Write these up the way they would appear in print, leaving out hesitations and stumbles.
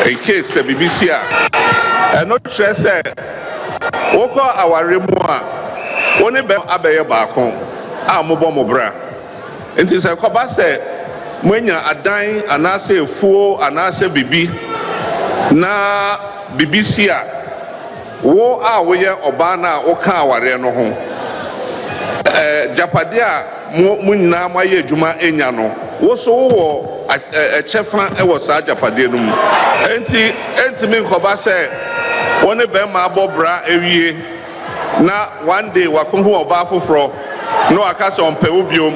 In case sɛ biribi si a, ɛno kyerɛ sɛ wokɔ aware mu a, wo ne bɛrima abɛyɛ baako a mobɔ mo bra. Nti sɛ kɔba sɛ moanya adan anaasɛ efuo anaasɛ biribi na biribi si a, wo a woyɛ ɔbaa no a woka awareɛ no ho, agyapadeɛ a mo nyinaa moayɛ adwuma anya no, wo so wowɔ ɛkyɛfa wɔ saa agyapadeɛ no mu. Enti ɛntumi nkɔba sɛ wo ne bɛrima abɔ bra awie na one day wakɔhu ɔbaa foforɔ na waka sɛ ɔmpɛ wo biom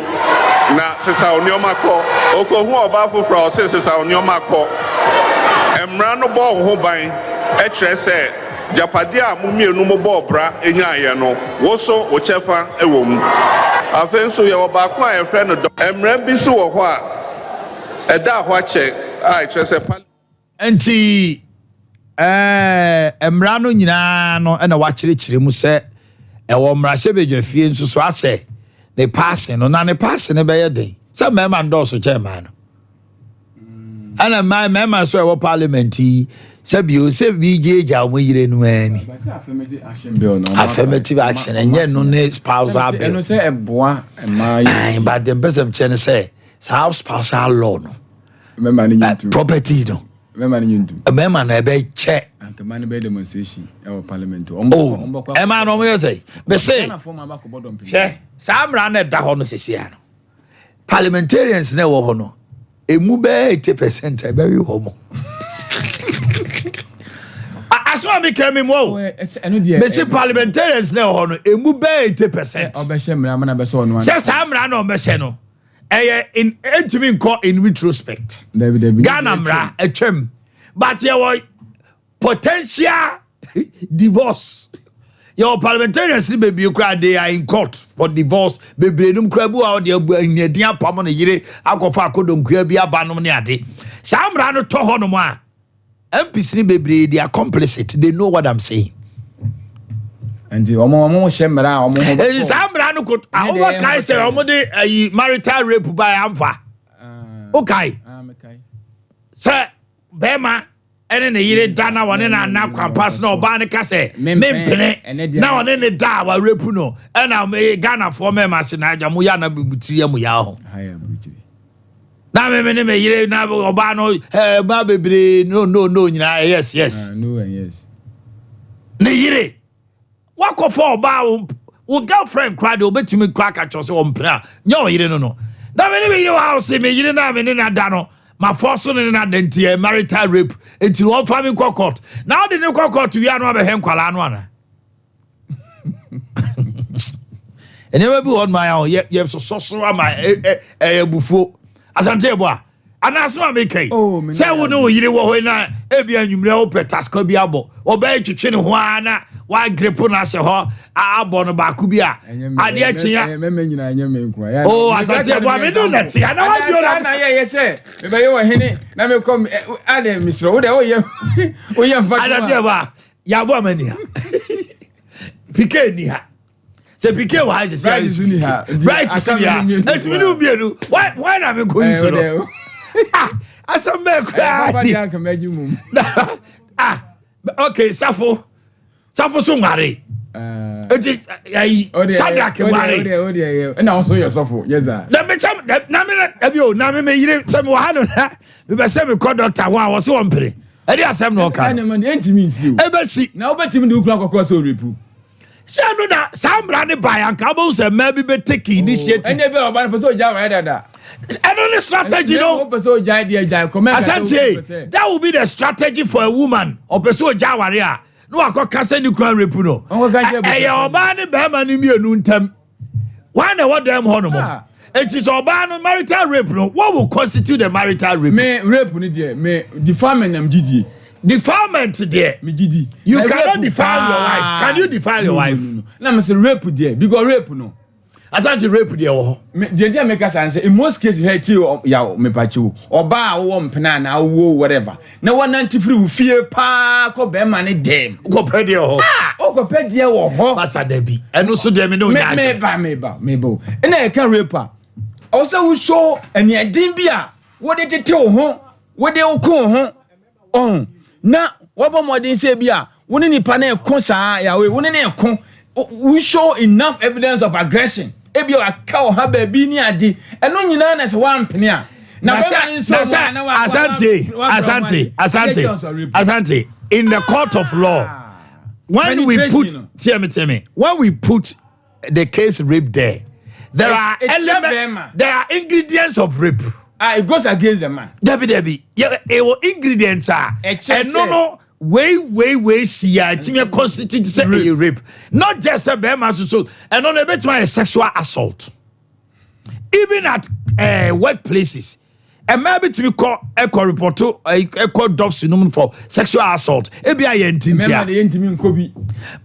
na sesa wo nneɛma kɔ. Ɔkɔhu ɔbaa foforɔ a, ɔse sesa wo nneɛma kɔ. Mmara no bɔ wo ho ban kyerɛ sɛ gyapadeɛ a mo mmienu mobɔɔ bra nyaeɛ no, wo so wo kyɛfa wɔ mu. Afei nso yɛwɔ baako a yɛfrɛ no dɔ. Mmara bi nso wɔ hɔ a ɛda hɔ akyɛ a ɛkyerɛ sɛ parliament. Nti mmara no nyinaa no na wakyerɛkyerɛ mu sɛ ɛwɔ mmarahyɛbadwafie nso so asɛ ne paase no, na ne paase no bɛyɛ den sɛ mmarima ndɔɔso kyɛn mmaa no. Ɛna mmarima nso a ɛwɔ parliament yi, sɛbio sɛ bi gyeegya wɔn yere no ani. Affirmative action ɛnyɛ no ne spousal bill. Ɛno sɛ ɛboa mmaa yi. Ayi, but the mpɛsɛm kyɛ ne sɛ saa spousal law no, mmarima no nyɛ properties no, mmarima no nyɛ ntum. Mmarima no ɛbɛ kyɛ. Anka no bɛyɛ demonstration ɛwɔ parliament. Oh, ɛmaa no ɔmo yɛ sɛ bɛsɛ hwɛ saa mmara no ɛda hɔ no sisi ano, parliamentarians na ɛwɔ hɔ no, emu bɛyɛ 80% ɛbɛwe hɔ mo. Aso a mi kɛ mi mu o, mesi parliamentarians na ɛwɔ hɔ no, emu bɛyɛ 80%. Ɔbɛhyɛ mmara ama na bɛsɛ ɔno. Sɛ saa mmara na ɔbɛhyɛ no, ɛyɛ in ɛntumi nkɔ in retrospect. Dabi, dabi. Ghana mmara atwam, but yɛwɔ potential divorce. Yɛwɔ parliamentarians ni bebree kura, they are in court for divorce. Bebree num kura bi wa ɔde abu aniadin apam ne yere akɔfa akodonkua bi aba nom ne ade. Saa mmara no tɔ hɔ nom a, MPs ni bebree, they are complicit. They know what I'm saying. Nti ɔmo hyɛ mmara a ɔmo ho. Eti saa mmara no ko awɔ kae sɛ ɔmo de ayi marital rape ba yɛ amfa okae sɛ bɛrima ɛne ne yere da na wɔne na ana kwampa so na ɔbaa no ka sɛ mempene na ɔne ne da a, wa rape no. Ɛna Ghanafoɔ mɛma se na agya mo yɛ ana tiri yɛ mo yɛ ho na meme ne me yere na ɔbaa no mmaa bebree no no no nyinaa, yes. Ah, no and yes. Ne yere wakɔfa ɔbaa, wo girlfriend koraa deɛ, wobɛtumi kɔ aka kyerɛ sɛ ɔmpene a nyɛ ɔyere no na me ne me yere wɔ house, me yere na me ne na da no ma fɔ so ne na da, nti ɛ marital rape, nti wɔmfa me nkɔ court. Na wode ne kɔ court wia no, abɛhwɛ nkwalaa no ana? Nneɛma bi wɔ hɔ nom a yɛ yɛsosɔ so ama ɛyɛ abufuo. Asante ɛbɔ a anaasɛm a meka yi Oh, me sɛ wo ne wo yere wɔ hɔ yi na ebi anwummerɛ wopɛ taska bi abɔ, ɔbɛyɛ twetwe ne ho ara na wagrepo no ahyɛ hɔ abɔ no baako bi a adeɛ kyea. Mɛmɛ nyinaa nyɛ me nko a. Oh, Asante ɛbɔ a me ne wo na te ana wadwo na. Na yɛ yɛ sɛ mebɛyɛ wɔ hene na mekɔ ade mesrɛ wo dɛ woyɛ mfa. Asante ɛbɔ a yɛabɔ ama ni ha, Pike ni ha sɛ Pike wɔ ha sɛ Bright so ni ha. Nti Bright so ni ha. Aka me ne mmienu. Ɛtumi ne wo mmienu why na mekɔ yi so no? Ah, asɛm bɛɛ koraa papa ni. deɛ anka mɛgye mum. Ah, okay, Safo, Safo so nware eti ayi Sadak nware. Ɛna wo so yɛ sɔfo yɛ saa. Na me sɛ na me na bi o na me yere sɛ me wɔ ha no na mepɛ sɛ mekɔ doctor ho a, wɔ se wɔn mpere ɛde asɛm na ɔka no. Ɛna ma deɛ ɛntumi nsi o. Ɛbɛsi. Na wobɛtumi de wo kura kɔkɔɔ sɛ ɔ rape. Sɛ no na saa mmara ne ba anka wobɛhu sɛ mmaa bi bɛ take initiative. Ɛnɛ bi a ɔba no pɛ sɛ ɔgya aware dada. Ɛno ne strategy no. Wopɛ sɛ ɔgyae deɛ gyae kɔmɛ. Asante, that will be the strategy for a woman ɔpɛ sɛ ɔgya aware a na wakɔ kasa ne kura rape no. Ɔnkɔka nkyerɛ ɛyɛ ɔbaa ne bɛrima no mmienu ntam wɔn na ɛwɔ dɛm hɔ nom. Ah. Eti sɛ ɔbaa no marital rape no, what will constitute the marital rape? Me rape ni deɛ, me defilement nam gyidie. Defilement deɛ. Me gyidi. You Na cannot rape defile your paa. wife. Can you defile your No, wife? No, no, no. Na me sɛ rape deɛ, because rape no. Asante, rape deɛ wɔ hɔ. Me deɛ nti a meka saa sɛ in most cases, hɛ ti yaw mepakye wo, ɔbaa a wowɔ mpena anaa wowɔ whatever na wɔnante firi wo fie paa kɔ bɛrima ne dɛm. Wokɔpɛ deɛ wɔ hɔ. Ah, wokɔpɛ deɛ wɔ hɔ. Masa, dabi, ɛno so deɛ me ne wo me nya adwene. Meba, meba, meba o. Ɛna yɛka rape a, ɔwɔ sɛ wosɔ aniɛden bi a wode tete wo ho, wode wo ko wo ho ɔn. Na wabɔ mmɔden sɛ bi a wo ne nipa no ɛko saa yawe, wo ne no ɛko, we show enough evidence of aggression, ebi a waka wɔ ha baabi ne ade, ɛno nyinaa na sɛ wampene a, na bɛma ne nso mu a na wa Asante, Asante, Asante, Asante, in the court of law, when we put, tell me, tell me, when we put the case rape there, there are elements, there are ingredients of rape. Ah, it goes against the man. Debi, debi, yeah, it will ingredients are. And no, wei wei wei si a ɛtumi constitute sɛ ɛyɛ rape, not just sɛ bɛrima so ɛno no ebɛtumi ayɛ sexual assault even at workplaces. Mmaa bi tumi kɔ ɛkɔ report ɛkɔ dɔps no mu for sexual assault, ebi ayɛ ntintia. Mmarima de yɛntumi nkɔ bi.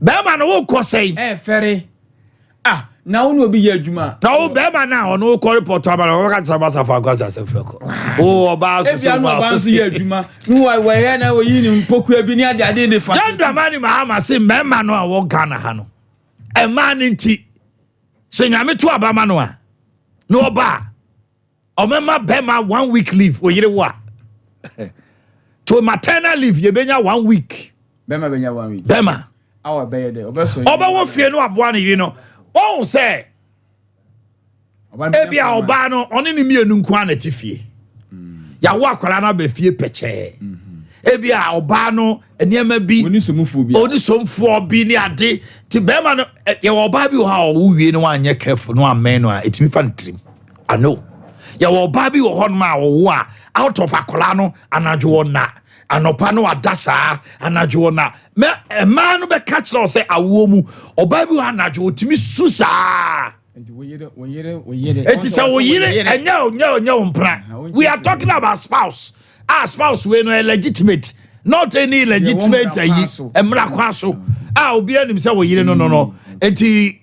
Bɛrima no wokɔ sɛn? Ɛɛfɛre ah, na wo ne obi yɛ adwuma. Na wo bɛrima no a ɔno wokɔ report ama no, wɔbɛka kyerɛ masa fa nkɔ asase frɛ kɔ wo ɔbaa so. Ebi ano ɔbaa nso yɛ adwuma ne wɔyɛ na wɔyi ne mpokua bi ne ade ade de fa. John Dramani Mahama se mmarima no a wɔ Ghana ha no, mmaa no nti sɛ Nyame to aba ma no a na ɔba a, ɔmɛma bɛrima one week leave. Oyere wo a to maternal leave, yɛbɛnya one week. Bɛrima bɛnya one week. Bɛrima. Awɔ bɛyɛ dɛ ɔbɛsɔ. Ɔbɛwɔ fie no aboa ne yere no, ɔhu sɛ ebi a ɔbaa no ɔne ne mmienu nko a na te fie, yàwó akwadaa no aba fie pɛkyɛɛ, ebi a ɔbaa no nneɛma bi oni somfoɔ bi. Oni somfoɔ bi ne ade te bɛrima no. Yɛwɔ ɔbaa bi wɔ hɔ a ɔwo wie no wanyɛ careful no amɛn no a, etumi fa ne tirim ano. Yɛwɔ ɔbaa bi wɔ hɔnom a ɔwo a, out of akwadaa no, anadwo wɔ na anɔpa no ada saa, anadwo wɔ na mɛ mmaa no bɛka kyerɛ wo sɛ awoɔ mu ɔbaa bi wɔ anadwo otumi su saa. Nti wo yere, wo yere, wo yere. Eti sɛ wo yere ɛnyɛ nyɛ nyɛ wo mpena, we are talking about spouse. Ah, spouse wei no ɛ legitimate, not any legitimate ayi mmra kwan so a obi anim sɛ wo yere no. Eti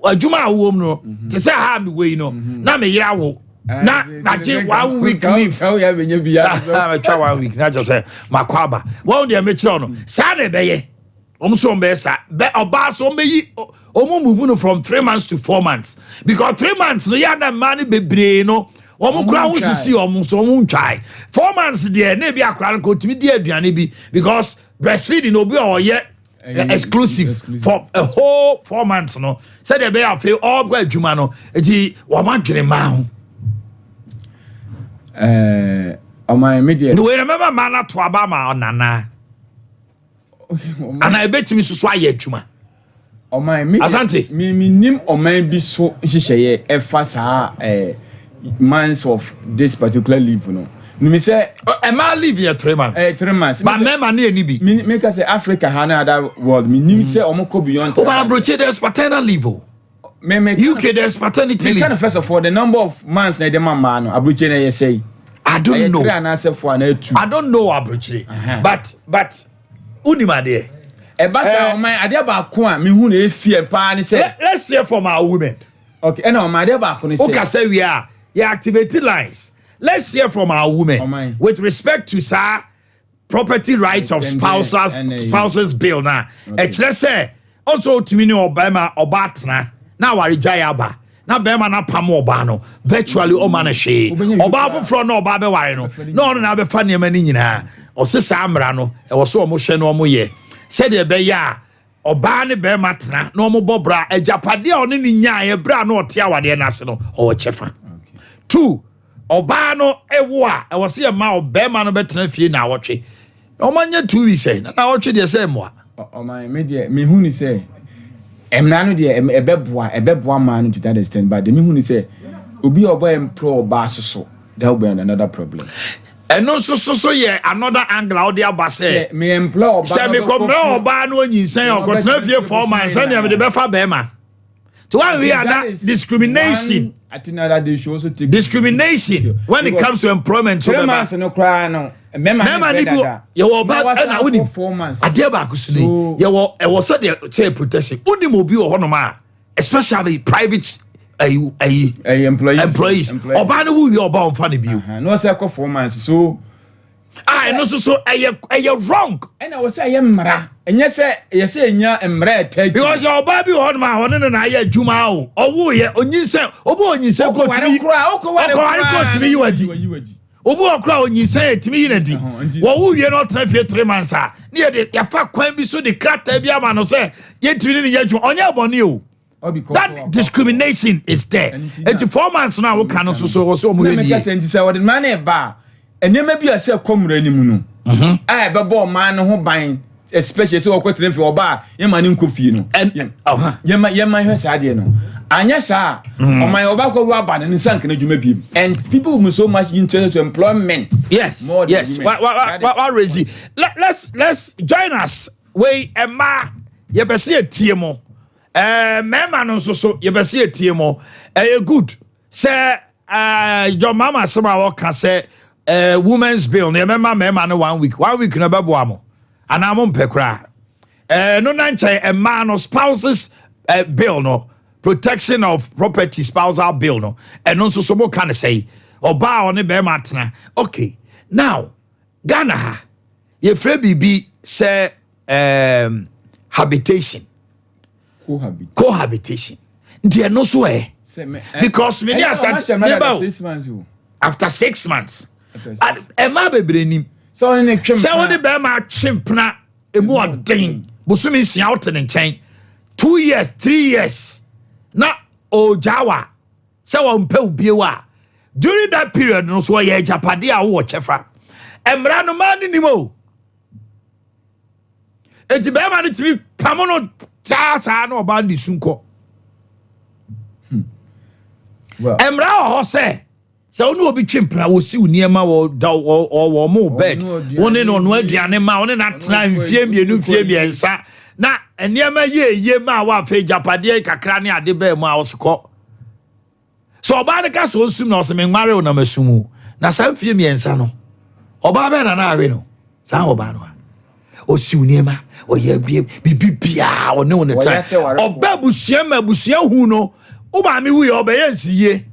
adwuma a wowɔ mu no te sɛ ha mi wei no na me yere awo na magye one week leave, matwa one week na kyerɛ sɛ makɔ aba. Wɔn deɛ mekyerɛw no saa na ɛbɛyɛ. Wɔn nso wɔn bɛyɛ saa bɛ ɔbaa so, wɔn bɛyi wɔn move no from 3 months to 4 months, because 3 months no yɛ ana mmaa no bebree no wɔn kura ho sisi wɔn so wɔn ntwae. 4 months deɛ, na ebi akora no kò tumi di aduane bi because breastfeeding no, obi a ɔyɛ exclusive for a whole 4 months no, sɛdeɛ ɛbɛyɛ afei ɔrekɔ adwuma no, eti wɔn adwene mmaa ho. Ɔman mi deɛ. Wei na mɛma mmaa no ato aba ma ɔnana ana ebetumi soso ayɛ adwuma. Ɔman mi. Asante. Mi nim ɔman bi so nhyehyɛeɛ ɛfa saa months of this particular leave no nimi sɛ. Ɛmaa leave yɛ 3 months. 3 months. Ba mɛma ne yɛ ni bi. Mi ka sɛ Africa ha na other world, mi nim sɛ ɔmo kɔ beyond. O bara aburokye there is paternal leave o. Me UK there is paternity leave. Me kind of, first of all, the number of months na ɛde ma mmaa no, aburokye na ɛyɛ sɛyi. I don't know. Ɛyɛ three anaasɛ four anaa two. I don't know aburokye. But unim adeɛ. Ɛba saa, ɔman adeɛ baako a mihu na efie paa ni sɛ. Let's hear from our women. Okay, ɛna ɔman adeɛ baako ni sɛ. O kasa wie a, yɛ activate lines. Let's hear from our women Ɔman. With respect to saa property rights of spouses bill na ɛkyerɛ sɛ ɔnso otumi ne ɔbɛrima ɔbaa tena na aware gyae aba na bɛrima no apam ɔbaa no, virtually ɔma no hwee. Ɔbaa foforɔ na ɔbaa bɛware no na ɔno na abɛfa nneɛma no nyinaa. Ɔse saa mmara no ɛwɔ so ɔmo hwɛ na ɔmo yɛ sɛdeɛ ɛbɛyɛ a ɔbaa ne bɛrima tena na ɔmo bɔ bra, agyapadeɛ a ɔne ne nyaeɛ berɛ a na ɔte awadeɛ no ase no, ɔwɔ kyɛfa. Two, ɔbaa no ɛwo a, ɛwɔ sɛ yɛma ɔbɛrima no bɛtena fie na awɔtwe. Ɔmo anyɛ 2 weeks ɛ na awɔtwe deɛ sɛ mmoa. Ɔman mi deɛ, mihu ni sɛ mmara no deɛ ɛbɛboa mmaa no to that extent, but deɛ mihu ni sɛ obi a ɔbɔ employ ɔbaa soso, that will be another problem. Ɛno nso so yɛ another angle a wɔde aba sɛ. Me employ ɔbaa. Sɛ mekɔmmerɛ ɔbaa no onyinsɛn ɔkɔtena fie 4 months, sɛnea mede bɛfa bɛrima nti wɔn wi ana discrimination. I think that they should also take discrimination when it comes to employment. So 3 months no koraa no. Mmarima ni bi yɛwɔ ɔba ɛna wonim adeɛ baako so ni yɛwɔ ɛwɔ sɛdeɛ kyɛ protection. Wonim obi wɔ hɔnom a, especially private ayi ayi employees. Employees, ɔbaa no wuwie, ɔbaa ɔnfa ne bio. Na ɔsɛ ɛkɔ 4 months so. A ɛno nso so ɛyɛ wrong. Ɛna wɔ sɛ ɛyɛ mmara, ɛnyɛ sɛ yɛsɛ ɛnya mmara ɛtɛ akyi. Because ɔbaa bi wɔ hɔnom a ɔne no na ayɛ adwuma o, ɔwo yɛ onyinsɛn, obi onyinsɛn kɔ tumi ɔkɔware kɔ tumi yi wadi. Obi wɔ koraa a onyinsɛn a ɛtumi yi no adi. Wɔwo wie na ɔtena fie 3 months a, ne yɛde yɛfa kwan bi so de krataa bi ama no sɛ yɛntumi ne ne yɛ adwuma. Ɔnyɛ bɔne o. That discrimination is there. Eti 4 months no a woka no nso so wɔ sɛ ɔmo na hwɛ meka nie. sɛ nti sɛ wɔde mmara no ɛba a, nneɛma bi a sɛ ɛkɔ mmara no mu no a ɛbɛbɔ ɔman no ho ban, especially sɛ wɔkɔ tena fie, ɔba a yɛma ne nkɔ fie no, yɛma hwɛ saa adeɛ no. Anyɛ saa a, ɔman ɔba kɔ aba no ne nsa nkana adwuma biem, and people will be so much interested to employ men more than women. Wa That wa wa raise. Let's join us. Wei mmaa, yɛpɛ sɛ yɛtie mo. Mmarima no nso so yɛpɛ sɛ yɛtie mo. Ɛyɛ good sɛ John Mahama asɛm a wɔka sɛ women's bill no, yɛbɛma mmarima no one week, one week no ɛbɛboa mo anaa mo mpɛ koraa? No na nkyɛn mmaa no spouses bill no, Protection of Property Spousal Bill no, ɛno nso so mo ka ne sɛyi ɔbaa a ɔne bɛrima atena. Okay, now Ghana ha yɛfrɛ biribi sɛ habitation. Cohabit. Cohabitation nti ɛno so ɛ because me ne ɛyɛ Asante ɔma hyɛ mmara meba da o. 6 months o. After 6 months. After 6. Ɛmaa bebree nim sɛ ɔne ne twem sɛ wode bɛrima atwe mpena emu ɔden bosome 6, wote ne nkyɛn 2 years, 3 years na ɔgyawa sɛ wɔmpɛ wo bio a, during that period no so ɔyɛ agyapadeɛ a wowɔ kyɛfa. Mmara no maa ne nim o. Eti bɛrima no tumi pam no saa saa na ɔbaa no de su nkɔ. Well, Mmara wɔ hɔ sɛ wo ne obi twe mpena, wɔsiw nneɛma, wɔ da wɔ wɔ mo bed, Ɔno aduane wo ne no ɔno di. aduane ma wo ne no atena Ɔno mfie kɔ- 2, kɔ mfie yi. 3 na nneɛma yie yie ma a woafei gyapadeɛ kakra ne ade bɛɛ mu a, wɔse kɔ. Sɛ ɔbaa no ka sɛ ɔnsum na ɔsɛ menware wo na masum wo, na saa mfie 3 no ɔbaa bɛɛ na na awe no saa ɔbaa no a ɔsiw nneɛma, ɔyɛ abie biribi biaa ɔne wo ne Wɔyɛ tena. sɛ warefoɔ. Ɔba abusua ma abusua hu no, wo maame wuyɛ ɔbɛyɛ nsiyie,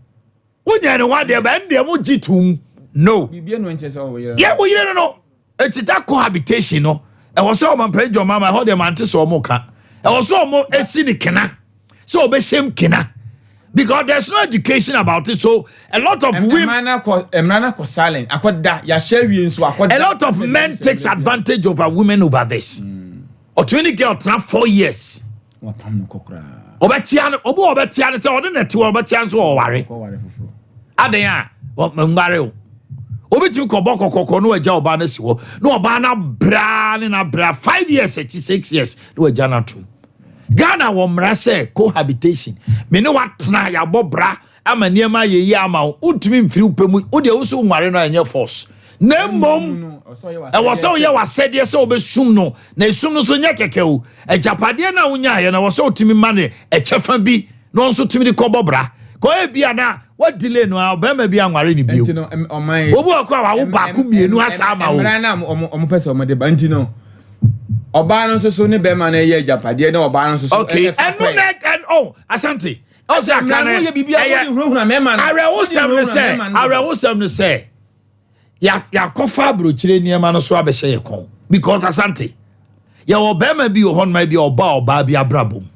wonyɛ ne ho adeɛ bɛn deɛ mo gye tom no. Biribi enu nkyɛn sɛ ɔwɔ yere. Yɛ wo yere no. Eti da cohabitation no, ɛwɔ sɛ ɔmampanin John Mahama ɛhɔ deɛ mante sɛ ɔmo ka. Ɛwɔ sɛ ɔmo esi ne kena sɛ ɔbɛhyɛm kena because there's no education about it, so a lot of women Mmara no akɔ, mmara no akɔ silent, akɔda yɛahyɛ wie nso akɔda. A lot of men takes advantage over women over this. Ɔtumi ne girl tena 4 years, Wapam no kɔ koraa. ɔbɛtia no, ɔbo a ɔbɛtia no sɛ ɔne na te hɔ, ɔbɛtia no so ɔware. Kɔware foforɔ. Adan a nware o, obi tumi kɔbɔ kɔkɔkɔ na wagya ɔbaa no si hɔ na ɔbaa no abraa ne no abra 5 years akyi, 6 years na wagya no atom. Ghana wɔ mmara sɛ cohabitation, me ne watena, yɛabɔ bra ama nneɛma ayɛ yie ama wo, wontumi mfiri wo pɛ mu. Wodeɛ wo so nware no a, ɛnyɛ force, na mmom No, ɔsɛ ɔyɛ ɛwɔ sɛ woyɛ w'asɛdeɛ sɛ wobɛsum no, na esum no so nyɛ kɛkɛ o. Agyapadeɛ no a wonyaeɛ no, ɛwɔ sɛ wotumi ma ne ɛkyɛfa bi na ɔno nso tumi de kɔbɔ bra kɔyɛ bi a na wadile no a ɔbɛrima bi anware ne bio. Nti no ɔman Obi wɔ kɔ a wawo baako mmienu asa ama wo. Mmara no a ɔmo pɛ sɛ ɔmo de ba nti no, ɔbaa no nso so ne bɛrima no yɛ agyapadeɛ na ɔbaa no nso so Okay, ɛfa ɛno kɔɛ. na ɛn oh, Asante ɔsɛ aka Mmara no no yɛ biribi a ɛyɛ wode hunahuna mmarima no. awerɛhosɛm Wode no hunahuna sɛ mmarima no. awerɛhosɛm no sɛ yɛakɔfa aburokyire nneɛma no so abɛhyɛ yɛ kɔn because Asante, yɛwɔ bɛrima bi wɔ hɔnom a bi a ɔba ɔbaa bi abrabɔ mu,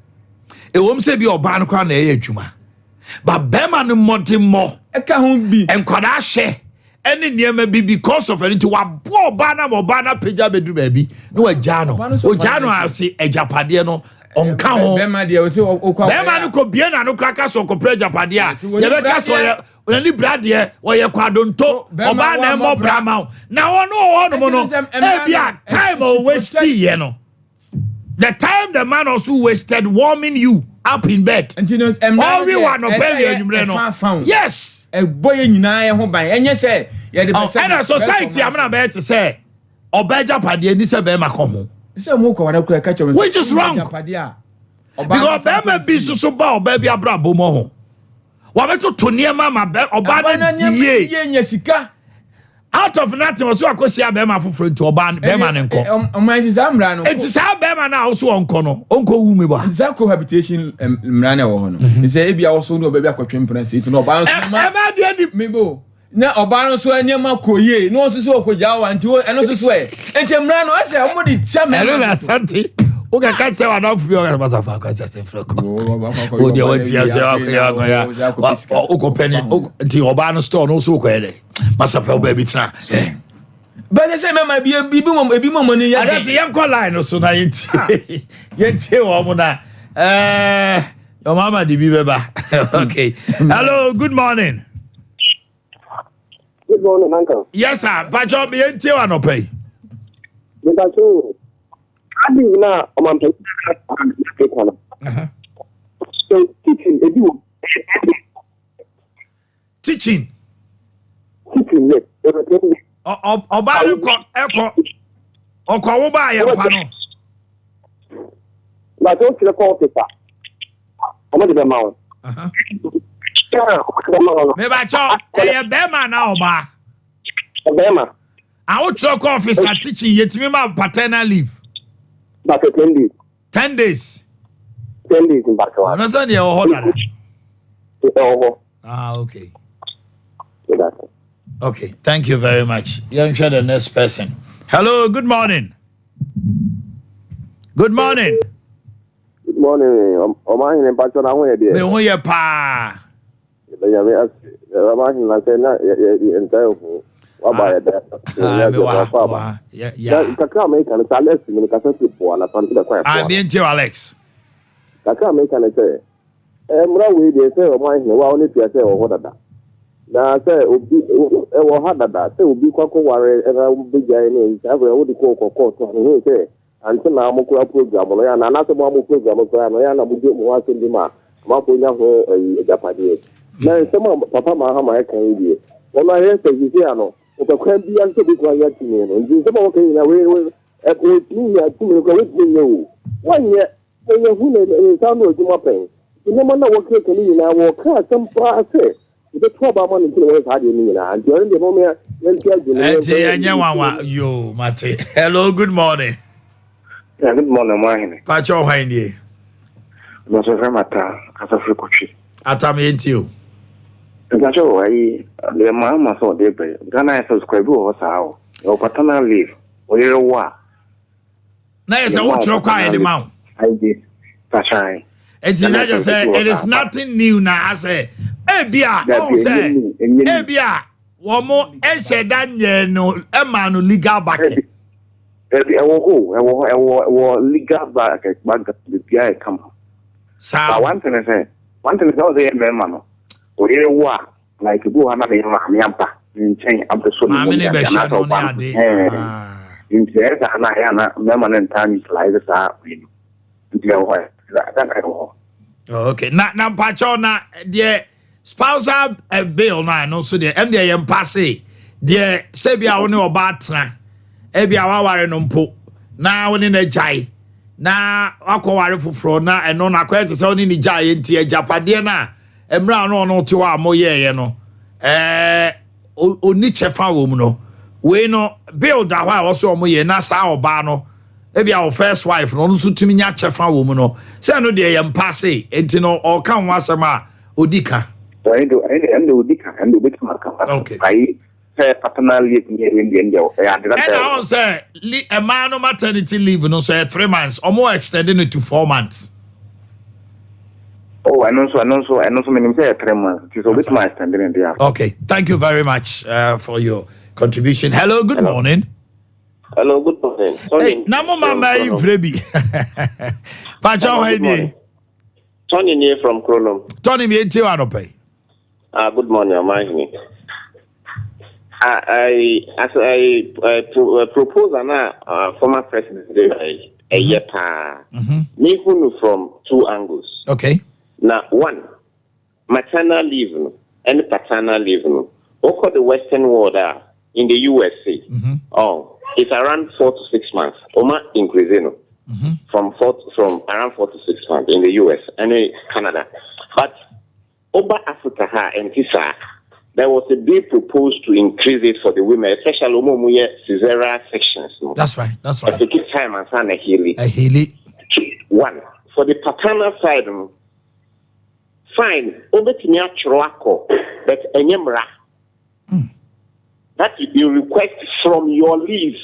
ɛwɔm sɛ bi ɔbaa no koraa na ɛyɛ adwuma ba bɛrima no mmɔdemmɔ Ɛka ho bi. Nkwadaa hwɛ ɛne nneɛma bi because of ɛno nti waboa ɔbaa no ama ɔbaa no apagya bɛduru baabi na wagyaa no. Ɔbaa no nso Ogyaa no ɔbaa no ase, agyapadeɛ no ɔnka ho. Bɛrima deɛ ɔsɛ ɔkɔ Bɛrima no kɔ bie n'ano kora ka sɛ ɔkɔpere agyapadeɛ a Yɛsi wɔne yɛbɛka sɛ bradeɛ. ɔyɛ ɔnani bradeɛ, ɔyɛ kwadonto. Bɛrima Ɔbaa na wammɔ ɛmmɔ bra. bra ma wo na ɔno wɔ hɔnom no Ɛnti sɛ mmaa ebi a no, time a ɔwaste yɛ no, the time the man also wasted warming you up in bed. Nti no mmara no Ɔwe deɛ, wɔ anɔpɛ ɛsɛ wie yɛ anwummerɛ no. ɛfa afa wo. Ɛbɔ yɛ nyinaa yɛ ho ban, ɛnyɛ sɛ yɛde Ɔ, pɛ sɛ ɛna society amena bɛyɛ te sɛ ɔbaa agyapadeɛ ni sɛ bɛrima kɔ ho. Sɛ mo kɔ wara kura ɛka kyerɛ wɔn sɛ Which is wrong. agyapadeɛ a ɔbaa Because no fa bɛrima kɔ bi fie. soso ba ɔbaa bi abrabɔ mu ho, wabɛtoto nneɛma ma bɛ ɔbaa Ɔbaa no no nneɛma die. yie nya sika. Out of nothing ɔso akɔhyia bɛrima foforɔ nti ɔbaa bɛrima no nkɔ. Ɔman ti saa mmara no Nti saa bɛrima no a ɔso ɔnkɔ no, ɔnkɔ wu mi bɔ. Nti saa cohabitation mmara no ɛwɔ hɔ no sɛ ebi a wɔso ne ɔbaa bi akɔtwe mpena sisi na ɔbaa no nso ma Ɛmɛ deɛ ni. Mebo na ɔbaa no nso nneɛma kɔ yie na wɔn nso so ɔkɔ wa nti ɛno nso so ɛ nti mmara no ɛsɛ wɔn de tia mmarima Ɛno na no so. Asante wokɛka kyerɛ w'adamfo bi ɔka masafa akɔ asase frɛ kɔ o deɛ watia sɛ wakɔyɛ akɔyɛ wokɔpɛ ne nti ɔbaa no store no wo so wokɔyɛ dɛ. Masa pɛ wo baabi tena. Eh. Bɛyɛ sɛ mɛma ebi ebi mo ebi mo mo ni yɛ den. Adate yɛn kɔ line no so na yɛntie yɛntie wɔn mo na ɛɛ wɔn ama de bi bɛba. Okay. Hello, good morning. Good morning, uncle. Yes, sir. Pacho, yɛntie wa nɔpɛ yi. Mepacho, adi na ɔmampɛ no. So teaching ebi wɔ. Teaching. Teaching, yes. Ɔbaa no kɔ ɛkɔ ɔkɔ wo baa yɛ mfa no. Bàtɛ o kyerɛ kɔ ɔfisa ɔmo de bɛ ma wo. Mebakyɛ ɛyɛ bɛrima anaa ɔbaa? Bɛrima. Awokyerɛ kɔ ɔfisa teaching yɛtumi ma paternal leave. Bàtɛ 10 days. 10 days. 10 days mpatsɔ. Ɔno sɛ deɛ ɛwɔ hɔ dada. Ɛwɔ hɔ. Ah, okay. Thank you very much. Yɛnhwɛ the next person. Hello, good morning. Good morning. Good morning. Ɔman hene, mpatsɔ, na ho yɛ deɛ? Me ho yɛ paa. Nyame ase. Ɔman hene, na sɛ na yɛ nta ehu waba yɛ dɛ. Ah, me wa wa ya. Kakra a meka no sɛ Alex mi no kasa fi po anapa no sɛ kwan. Ah, me ntie Alex. Kakra a meka no sɛ mmara wei deɛ, sɛ ɔman hene wa ɔne tua sɛ ɛwɔ hɔ dada, na sɛ obi ɛwɔ ha dada sɛ obi kɔ akɔware ɛna bɛgyae ne saa berɛ wode kɔ kɔ kɔɔto a, mehu sɛ ante na mo kora program no yɛ ana anaasɛ mo a mo program koraa no yɛ ana mogye mo ho asɛm bi ma amanfoɔ nya ho ayi agyapadeɛ. Na nsɛm a Papa Mahama ɛka yi deɛ, ɔno ayɛ sɛ sisi ano ɔpɛ kwan bi asɛ obi kwan nya tumi no, nti nsɛm a wɔka nyinaa wei wei wɔtumi nya tumi no koraa, wɔtumi nyɛ o, wɔnyɛ ɛyɛ hu na nsa no adwuma pɛn. Nti nneɛma no a wɔkeka no nyinaa, wɔka asɛm paa sɛ yɛbɛto aba ama no, nti na wɔyɛ saa adeɛ no nyinaa. Nti ɔno deɛ, mɔmea yɛnte adwene. Ɛnti ɛnyɛ nwanwa yo, mate. Hello, good morning. Yeah, good morning, Mahene. Pakyɛ, ɔhwan nie? Mr. Fremata, Kasafiri Kotwi. Atam, yɛntie o. Mpakyɛ wɔ ayi, deɛ maa ma sɛ ɔde bɛyɛ. Ghana SSS kora bi wɔ hɔ saa o. Ɛwɔ paternal leave. Ɔyere wo a. Na yɛ sɛ wotwerɛ kɔ a yɛde ma wo. Ayi, pakyan. Ɛnti na kyerɛ sɛ it is nothing new, na asɛ ebia ɔhu sɛ ebia wɔn ɛhyɛ da nyɛ no ɛma no legal backing. Ɛbi ɛwɔ hɔ, ɛwɔ hɔ, ɛwɔ legal back biribiara yɛ kama. Saa. But one thing sɛ ɔsɛ yɛ mmarima no, ɔyere wo a, like ebi wɔ hɔ na ne maame aba ne nkyɛn abɛsɔ ne mu. Maame ne bɛhyɛ no ne ade. Nti ɛyɛ saa na ɛyɛ ana mmarima no ntaa utilize saa wei no, nti ɛwɔ hɔ, ɛdaka ɛwɔ hɔ. Okay, na mpakyɛw, na deɛ spousal bill no a, ɛno nso deɛ, ɛno deɛ yɛn mpaase deɛ, sɛbi a wo ne ɔbaa tena, ebi a waware no mpo na wo ne no agyae na wakɔware foforɔ, na ɛno no akɔyɛ te sɛ wo ne ne gyae, nti agyapadeɛ no a mmerɛ a ɔno te hɔ a moyɛɛyɛ no, ɔni kyɛfa wɔ mu no, wei no bill da hɔ a wɔsɛ ɔmo yɛ na saa ɔbaa no, ebi a wɔ first wife no, ɔno nso tumi nya kyɛfa wɔ mu no, sɛ ɛno deɛ yɛ mpaase, nti no ɔka ho asɛm a odi ka. Ɛno de ɛno de odi ka, ɛno de obetumi aka. Okay. Ayi sɛ paternal leave ni ɛyɛ deɛ deɛ ɛyɛ ade na. Ɛna ɔn sɛ mmaa no maternity leave no nso yɛ 3 months, ɔmo extend no to 4 months. Oh, ɛno nso menim sɛ yɛ 3 months, nti sɛ obetumi extend ne deɛ. Okay, thank you very much for your contribution. Hello, good morning. Hello, good morning. Hey, na mo mama yi mfrɛ bi. Pakyɛ, hɔ nie? Tony nie from Kronom. Tony, mi etie wa anɔpɛ yi. Ah, good morning, Ɔmanhene. Ah, I, as a proposal na former president de ɛyɛ paa. Me hu no from two angles. Na one, maternal leave no ɛne paternal leave no. Wokɔ the Western world a, in the USA, oh, it's around 4 to 6 months. Ɔma increase no. From around 4 to 6 months in the US and in Canada. But over Africa ha ɛnti saa. There was a bill proposed to increase it for the women, especially ɔmo a ɔmo yɛ cesarean sections no. That's right. That's right. It take time and san heal. Ɛheal. One, for the paternal side no, fine, obetumi atwerɛ akɔ, but ɛnyɛ mmara. That you request from your leave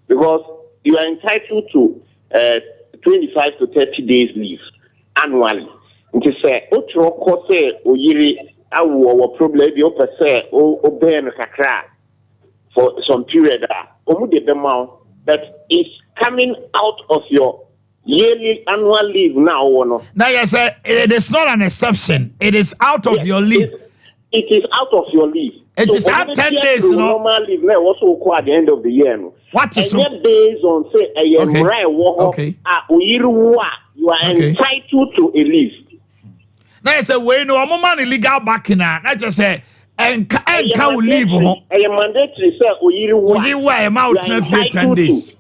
because you are entitled to 25 to 30 days leave annually. Nti sɛ wotwerɛ kɔ sɛ oyere awo, ɔwɔ problem bi, wopɛ sɛ wobɛn no kakra a. for some period a, wɔn de bɛma wo but it's coming out of your yearly annual leave na wowɔ no. Na yɛ sɛ it is not an exception, it is out of Yes, your leave. It is out of your leave. It is So out wɔn 10 bɛtua days through no. Normal leave na ɛwɔ so wokɔ at the end of the year no. What is so? Ɛnyɛ based on sɛ ɛyɛ mmara a ɛwɔ hɔ a oyiri wo a you are entitled to a leave. Na yɛ sɛ wei no wɔn ma no legal backing a na kyerɛ sɛ ɛnka Ɛyɛ ɛnka wo leave ho. mandatory ɛyɛ mandatory sɛ oyiri wo a Oyiri wo a ɛma wo you are tena fie 10 entitled to. days.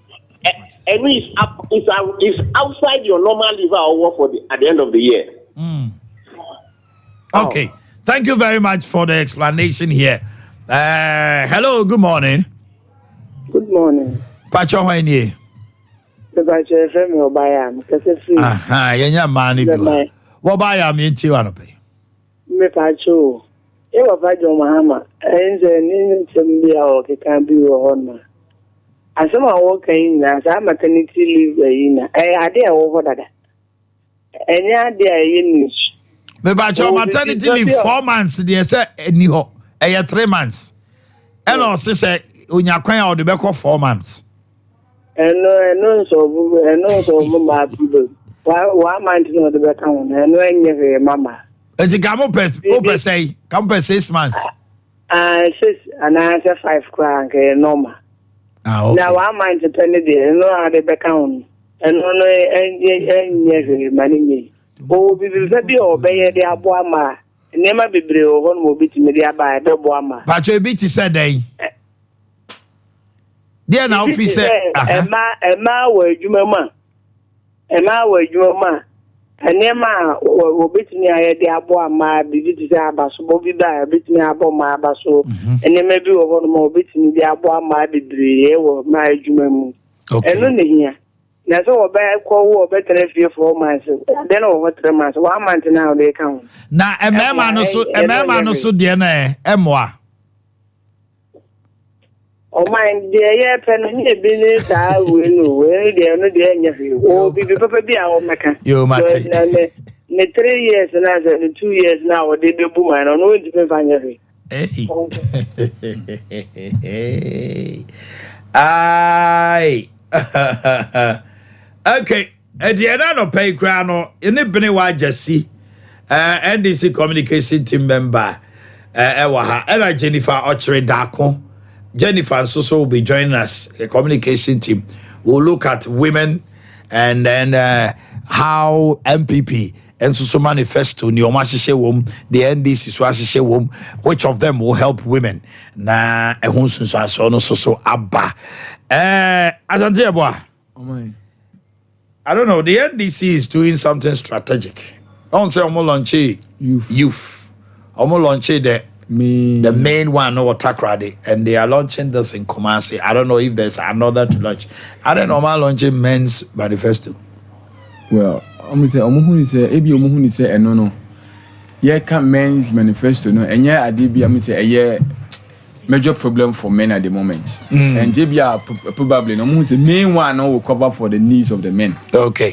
Ɛno is up is is outside your normal leave a ɔwɔ for the at the end of the year. Okay, thank you very much for the explanation here. Hello, good morning. Good morning. Pacho hwan nie? Mepakyɛ yɛfrɛ me Ɔbaayam, kasa firi. Aha, yɛnyɛ mmaa no bi wɔ. Wɔbaayam yɛntie wa anɔpa yi. Mepakyɛ o, yɛ papa John Mahama, ɛyɛ sɛ ne nsɛm bi a ɔkeka bi wɔ hɔ no. Asɛm a wɔka yi nyinaa, saa maternity leave ayi na, ɛyɛ ade a ɛwɔ hɔ dada. Ɛnyɛ ade a ɛyɛ news. Mepakyɛ Ɔwɔ maternity biribi leave bi a- 4 months deɛ sɛ ɛni hɔ, ɛyɛ 3 months. Ɛna ɔse sɛ onya kwan a ɔde bɛkɔ 4 months. Ɛno nsɔfo ɛno nsɔfo maa problem. One month na ɔde bɛka ho no, ɛno ɛnyɛ hwee mama. Nti ka mo pɛ wo pɛ sɛ ka mo pɛ 6 months. Ah, six anaasɛ five koraa nka ɛyɛ normal. Ah, okay. Na one month pɛ ne deɛ ɛno a ɔde bɛka ho no, ɛno no ɛnyɛ ɛnyɛ hwee ma ne nyɛ yi. Ɔwɔ biribi pa bi a ɔbɛyɛ de aboa ma a, nneɛma bebree wɔ hɔ nom a obetumi de aba a ɛbɛboa ma. Pacho ebi ti sɛ dɛn? Deɛ na Biribi wofi te sɛ sɛ mmaa wɔ adwuma mu a mmaa wɔ adwuma mu a nneɛma a wɔbɛtumi ayɛ de aboa mmaa, biribi te sɛ abasobɔ bi ba a wɔbɛtumi abɔ mmaa aba so. Nneɛma bi wɔ hɔnom a wɔbɛtumi de aboa mmaa bebree wɔ mmaa adwuma mu. Ɛno na hia. Na sɛ wɔbɛkɔ wo wɔbɛtena fie 4 months, adeɛ no wɔ hɔ 3 months, one month na wɔde ka ho. Na mmarima no so Ɛmmoa, ɛno mmarima no nyɛ so deɛ no ɛ ɛmmoa. Ɔman deɛ yɛpɛ no nyɛ bi ne saa wei no, wei no deɛ, ɛno deɛ ɛnyɛ hwee. Ɔwɔ biribi papa bi a wɔmmɛka. Yo, mate. Na ne 3 years na sɛ ne 2 years na wɔde bɛbu man no, ɔno wɔntumi mfa nyɛ hwee. Hey. Ai. Okay. Ɛdi ɛna nɔpɛ yi koraa no, yɛne Bene wa Agyasi, NDC communication team member ɛwɔ ha. Ɛna Jennifer Ɔkyerɛ Daako. Jennifer nso so will be joining us, the communication team. We'll look at women and then how NPP nso so manifesto ni ɔmo ahyehyɛ wɔm, the NDC so ahyehyɛ wɔm, which of them will help women na ɛho nsunsuansoɔ no nso so aba. Asante Yeboah. I don't know. The NDC is doing something strategic. I don't say ɔmo launch youth. Youth. Ɔmo launch main the main one no Takoradi, and they are launching this in Kumasi. I don't know if there's another to launch. I don't know. Ɔmo launching men's manifesto. Well, ɔmo sɛ ɔmo hu ni sɛ ebi ɔmo hu ni sɛ ɛno no yɛka men's manifesto no ɛnyɛ adeɛ bi a mo sɛ ɛyɛ major problem for men at the moment. And ebi a probably no ɔmo hu sɛ main one no will cover for the needs of the men.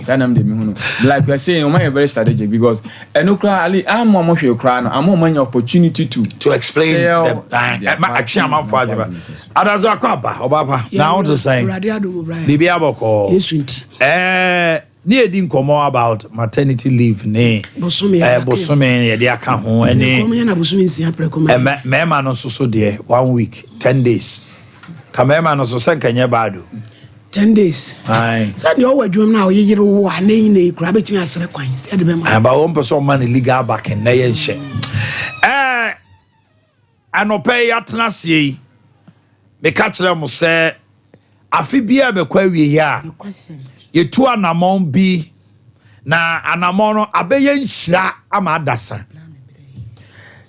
Saa nam de mi hu no, like we are saying, ɔmo ayɛ very strategic because ɛno koraa ali ama ɔmo hwɛ koraa no ama ɔmo anya opportunity to to explain sell them. their party Akyi amanfo adwuma. Adazo akɔ aba ɔba na ahun to sɛn? Awurade adom, Brian. Biribi abɔkɔ. Yesu nti. Ne yɛdi nkɔmmɔ about maternity leave ne Bosome yɛde aka bosome yɛde aka ho ɛne Kɔm yɛ na bosome 6 prɛko ma. Mmarima no nso so deɛ one week 10 days ka mmarima no nso sɛ nkɛnyɛ baado. 10 days. Aye. Sɛ deɛ ɔwɔ adwuma mu na ɔyeyere wo a ne nyina yi koraa bɛtumi asrɛ kwan sɛ ɛde bɛma. Aba wɔn pɛ sɛ ɔma ne legal backing na yɛ nhyɛ anɔpɛ yi atena aseɛ yi, meka kyerɛ mo sɛ afe biara bɛkɔ awie yi a yɛtu anammɔn bi na anammɔn no abɛyɛ nhyira ama adasa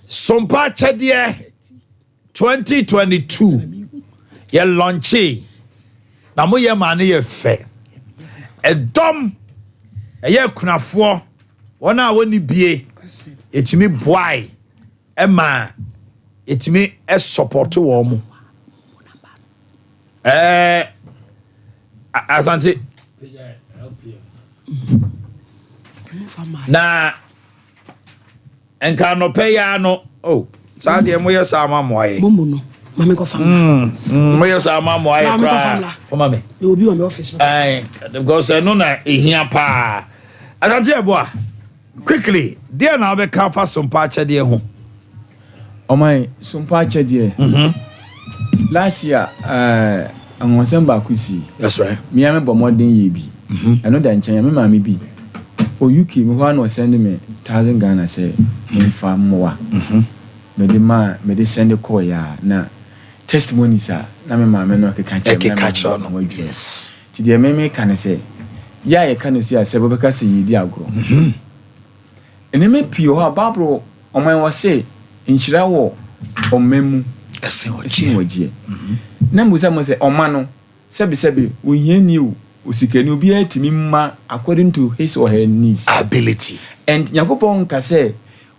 sompa akyɛdeɛ 2022 yɛ launch na moyɛ maa no yɛ fɛ. Ɛdɔm ɛyɛ akunafoɔ, wɔn a wɔnni bie, ɛtumi boae ɛma ɛtumi ɛsupport wɔn mo. Asante na nka anɔpɛ yi ara no, oh, saa deɛ moyɛ saa ma mmoa yɛ. Momu no. Ma me nkɔfa mmra. Moyɛ saa ma mo ayɛ Ma me nkɔfa koraa. mmra. Fama me. Mewɔ bi wɔ me office. Aye, because ɛno na ehia paa. Asante Yeboah, quickly, deɛ na wobɛka afa sompa akyɛdeɛ ho? Ɔman, sompa akyɛdeɛ. Last year, eh, anwonsɛm baako sii. That's right. Me ara mebɔ mmɔden yɛɛ bi. Ɛno da nkyɛn a, me maame bi, ɔwɔ UK, me hɔ ara na ɔsɛnde me thousand Ghana sɛ memfa mmoa. Mede maa, mede sɛnde kɔeɛ a, na testimonies a na me maame no keka kyerɛ me na Ɛkeka kyerɛ me no, ho adwiri. yes. Nti deɛ me meka ne sɛ, yɛ a yɛka no sei a, sɛ wobɛka sɛ yɛredi agorɔ. Nneɛma pii wɔ hɔ a Bible ɔman wɔ se nhyira wɔ ɔma mu Ɛsen sen ɔgyeɛ. ɔgyeɛ. Na mebisa mo sɛ ɔma no, sɛbesɛbe, ohiani o, osikani, obiara tumi ma according to his or her needs. Ability. And Nyankopɔn nka sɛ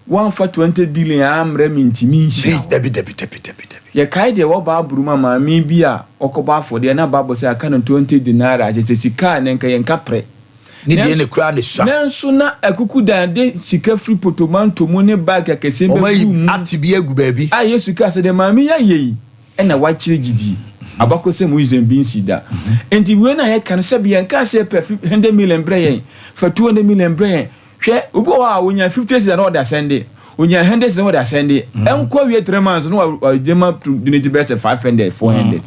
woamfa 20 billion ammrɛ me nti menhyira wo. Dabi, dabi, dabi, dabi, dabi. Yɛkae deɛ ɛwɔ Bible mu a maame bi a ɔkɔbɔ afɔdeɛ na Bible sɛ aka no 20 denarii, kyerɛ sɛ sika a na nka yɛnka prɛ. Ne deɛ na ekura ne sua. Nanso na akukudan de sika firi potomanto mu ne bag akɛseɛ Wɔn ayi bɛguu mu. ate bi agu baabi. A Yesu kaa sɛ, Deɛ maame yi ayɛ yi na wakyerɛ gyidie. Abakɔsɛm mu Israel bi nsii da. Enti wei no a yɛka no, sɛbe yɛnkaa sɛ pɛ 100 million brɛ yɛn, fa 200 million brɛ yɛn. Hwɛ, obi wɔ hɔ a ɔnya 50 cedis a na ɔde asɛnde, ɔnya 100 cedis na ɔde asɛnde, ɛnkɔ wie 3 months na wagye ma donate bɛyɛ sɛ 500, 400.